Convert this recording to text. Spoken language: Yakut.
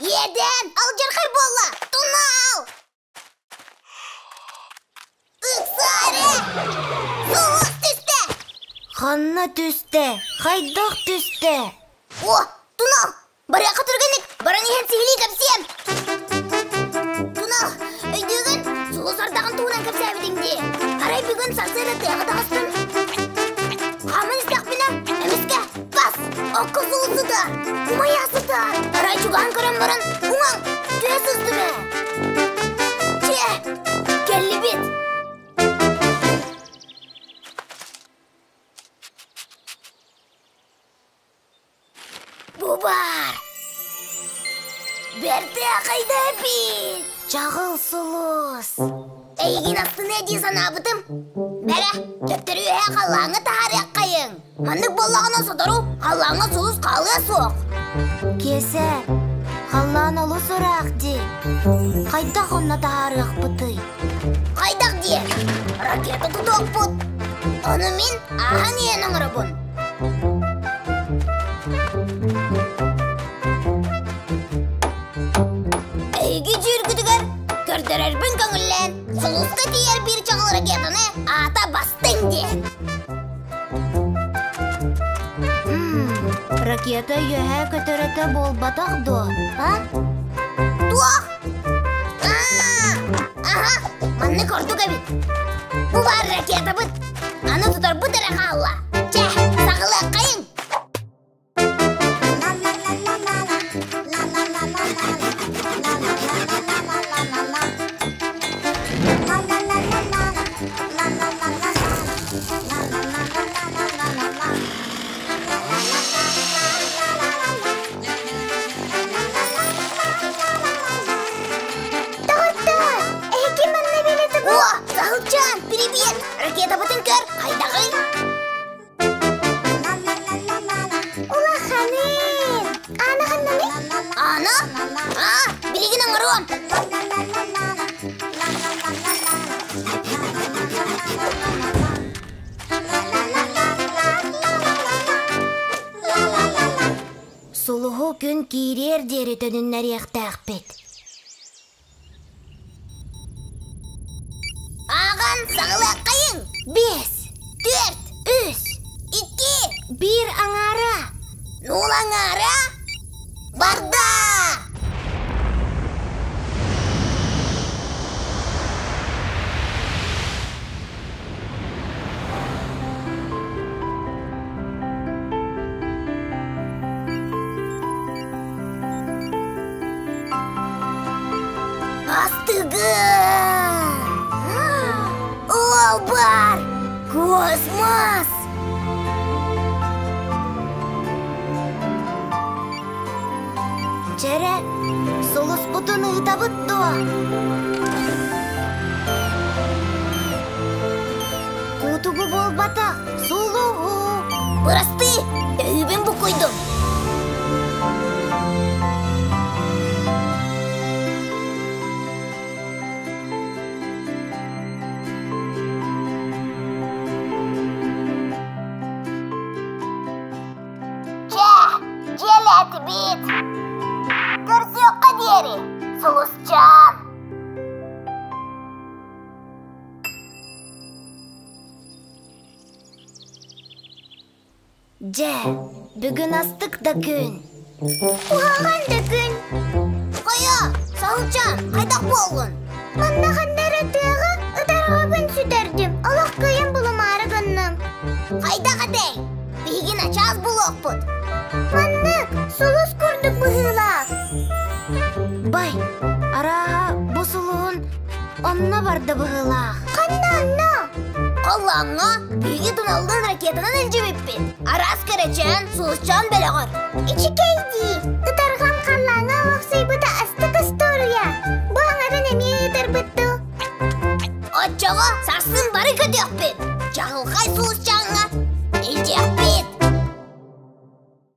Иэдээн, алдьархай буолла! Тунал! Ыксаары! Сулус түстэ! Ханна түстэ? Хайдах түстэ? О, тунал! Барыахха түргэнник, баран иһэн сиһилии кэпсиэм! Тунал, өйдүүгүн? Сулус ардаҕын туһунан кэпсээбитиҥ дии. Арай бүгүн сарсыарда тыаҕа таҕыстым. Хааман истэхпинэ, эмискэ бас! Окко сулус сытар! Умайа сытар! Арай чугаһан көрөн баран, уҥаҥ, түһэ сыстым ээ! Чэ, кэллибит! Бу баар! Бэртээхэй да эбит! Чаҕыл сулус! Эйигин астыныа дии санаабытым. Бэрэ, төттөрү үөһэ халлааҥҥа таһаарыаххайыҥ. Маннык буоллаҕына сотору халлааҥҥа сулус хаалыа суох. Киэсэ, халлаан олус ыраах дии. Хайдах онно таһаарыахпытый? Хайдах диэн? Ракета тутуохпут. Ону мин ааһан иһэн оҥоробун. Эһиги дьүүргүтүгэр көрдөрөрбүн көҥүллээн, сулуска тиийэр биир чаҕыл ракетаны аата бастыҥ диэн. Ракета үөһээ көтөрөтө буолбатах дуо, а? Туох? Аха, маннык ордук эбит. Бу баар ракетабыт. Аны тутарбыт эрэ хаалла. Чэ, саҕалыаххайыҥ. Доҕоттоор, эһиги манна билэтибит? О, Саһылчаан, привет! Ракетабытын көр, хайдаҕый? Улаханын! Аана ханнаный? Аана? Аа, билигин оҥоруом. Сулуһу күн киириэр диэри төнүннэриэхтээхпит. Ааҕан саҕалыаххайыҥ! Биэс, Түөрт, үс, икки, биир аҥаара. Нуул аҥаара барда! Астыгын! Ол бар! Космос! Чэрэ, сулуспутун ыытабыт дуо? Куутугу буолбатах, сулуһу! Бырастыы, өйүүбүн буккуйдум. Чэ, дьиэлээтибит. Көрсүөххэ диэри, Сулусчаан. Дьэ, бүгүн астык да күн. Куһаҕан да күн. Хайа, Саһылчаан, хайдах буоллун? Манна ханна эрэ тыаҕа ытарҕабын сүтэрдим. Олох кыайан булумаары гынным. Хайдах этэй? Биһиги начаас булуохпут. Маннык, сулус курдук быһыылаах. Бай, арааһа бу сулуһун онно барда быһыылаах. Ханна онно? Халлааҥҥа биһиги туналлыын ракетанан илдьибиппит. Араас кэрэчээн, сулусчаан бэлэҕэр. Үчүгэй дии. Ытарҕам халлааҥҥа олохсуйбута астык остуоруйа. Бу аҥарын эмиэ ыытарбыт дуу? Оччоҕо сарсын бары көтүөхпүт. Чаҕылхай сулусчаан.